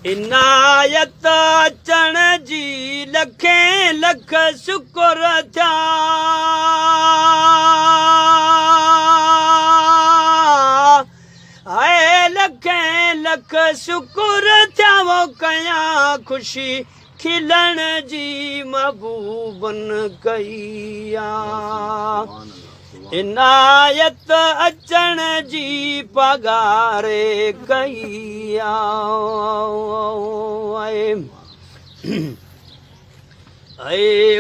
इनायत अचण जी लखे लख शुक्र थिया, हाय लखे लख शुक्र थिया वो कया ख़ुशी खिलण जी महबूबन कई आ। इनायत अचण जी पगारे कई आ।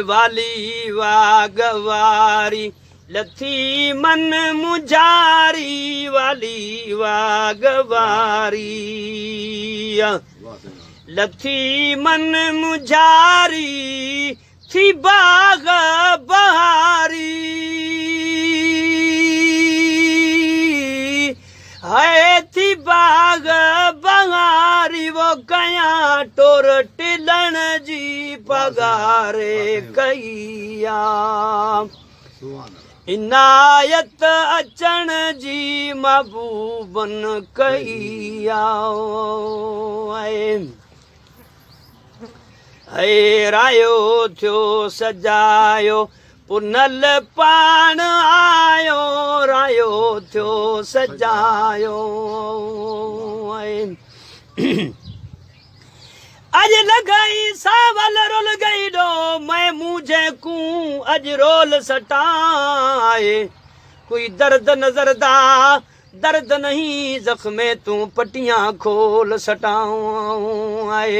वाली वागवारी लथी मन मुझारी, वाली वागवारी लथी मन मुझारी, थी बाग बहारी, है थी बाग बहारी, वो कया टोर टिलण जी पगारे कईया। इनायत अचण जी महबूबन कईया। हे रायो थियो सजायो पुनल पाण आयो, रायो थियो सजायो। अज लगई सावल रुल गई डो, मैं मुझे कू अज रोल सटाए। कोई दर्द नजर दा दर्द नहीं जख्मे तू पट्टियां खोल सटाऊं आए।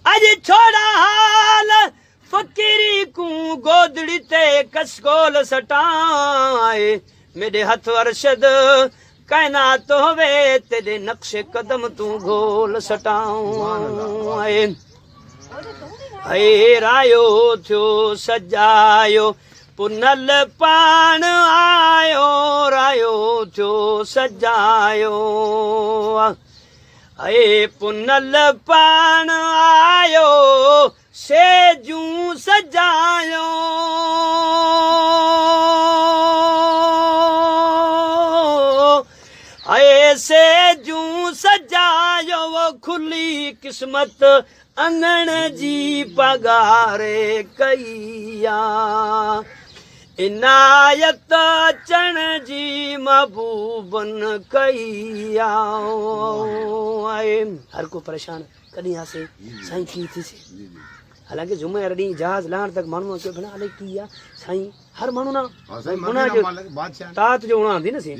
अज छोड़ा हाल फकीरी कू गोदड़ी ते कशकोल सटाए। मेरे हथ अरशद कायनात होवे तेरे नक्शे कदम तू गोल सटाऊं आए। हे रायो थियो सजायो पुनल पाण आयो, रायो थियो सजायो। हे पुनल पाण आयो सेजूं सजायो, सेजूं सजायो। वो खुली किस्मत अंगण जी पगारे कईया। इनायत अचण जी महबूबन कईया। हर को परेशान कॾहिं आसे साईं कीअं थीसे। हालांकि जुमे वारे ॾींहुं जहाज़ लहण तक माण्हू चयो भेण अलाए कीअं आहे साईं, हर माण्हू न तात जो उणांदी न सी।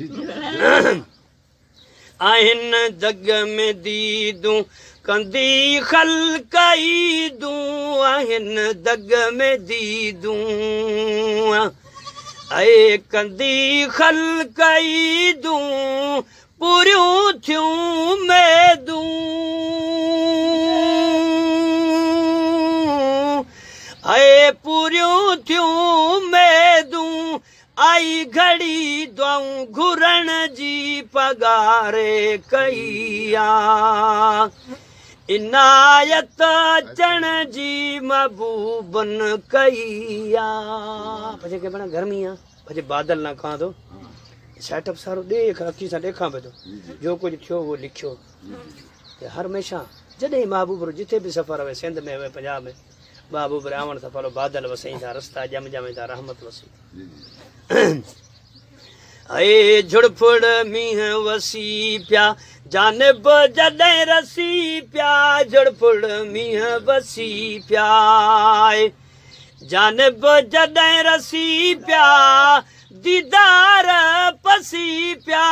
आहिनि जग में दीदूं कंदी ख़लकई दूं, आहिनि दग में दीदूं ऐ कंदी ख़लकई दूं, पूरियूं थियूं मेदूं। ऐ पूरियूं थियूं मेदूं, आई घड़ी दुआऊं घुरण जी पगारे कईया। इनायत अचण जी महबूबन कईया। पछे के बणा गर्मी आहे, पछे बादल ना खां थो सेटअप सारो देख अखी सां ॾेखां पियो थो, जो कुझु थियो उहो लिखियो। हर हमेशा जॾहिं महबूब जिथे बि सफ़र हुए, सिंध में हुए पंजाब में, महबूब आवण सां बादल वसई था, रस्ता ॼम ॼमे था, रहमत वसी। ऐ झुड़फुड़ मींहुं वसी पिया जानब जॾहिं रसी पिया, झुड़फुड़ मींहुं वसी पिया जानब जॾहिं रसी पिया, दीदार पसी पिया।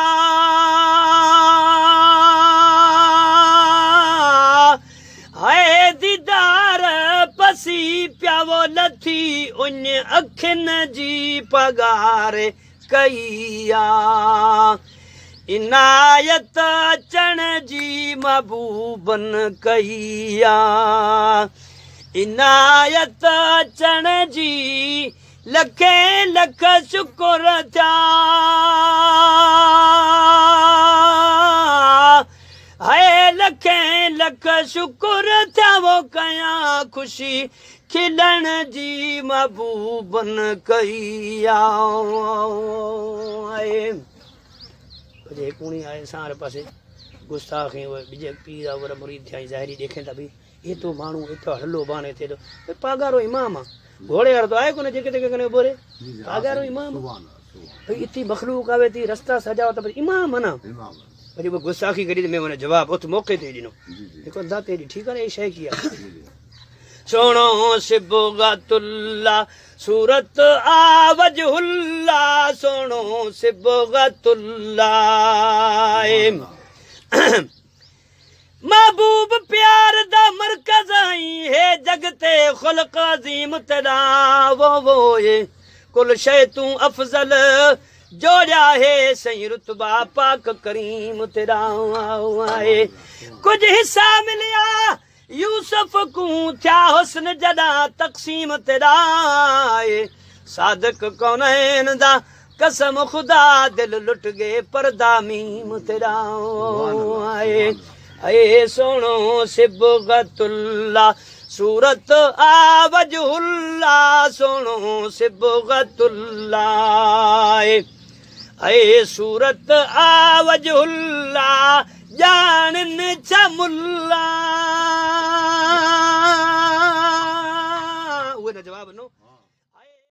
हाय दीदार पसी पिया, वो लथी उन अखियुनि जी पगार कईया। इनायत अचण जी महबूबन कईया। इनायत अचण जी लखे लख शुक्र थिया, हाय लखे लख शुक्र थिया, वो कया ख़ुशी खिलण जी महबूबन कईया। आहे कुणी आहे असां वारे पासे गुस्ताखी ॿिजे पीर वॾा मुरीद थिया ज़ाहिरी ॾेखें था भई एतिरो माण्हू एतिरो हलो बाणे थिए थो भई पागारो इमाम आहे घोड़े वारो त आहे कोन जेके तेके कने उभो रहे पागारो इमाम भई इतनी मख़लूक आवे थी रस्ता सजाओ त भई इमाम आहे न वरी उहो गुस्ताखी करी त मैं हुन जवाब उत मौक़े ते ॾिनो जेको दाते ॾी ठीकु आहे न शइ की आहे सोणो सिबगतुल्ला सूरत आ वजहुल्ला सोणो सिबगतुल्ला महबूब प्यार दा मरकज़ आई है जगते खुलक अज़ीम तेरा वो वो ये कुल शे तू अफजल जोड़िया है सही रुतबा पाक करीम तेरा आए कुछ हिस्सा मिलिया यूसुफ को थिया हुस्न जॾा तक़सीम तेरा सादक कौन दा कसम खुदा दिल लुट गए परदा मीम तेरा आए अये सोणो सिबगतुल्ला सूरत आ वजहुल्ला सोणो सिबगतुल्ला अये सूरत आ वजहुल्ला ॼाणन छा मुल्ला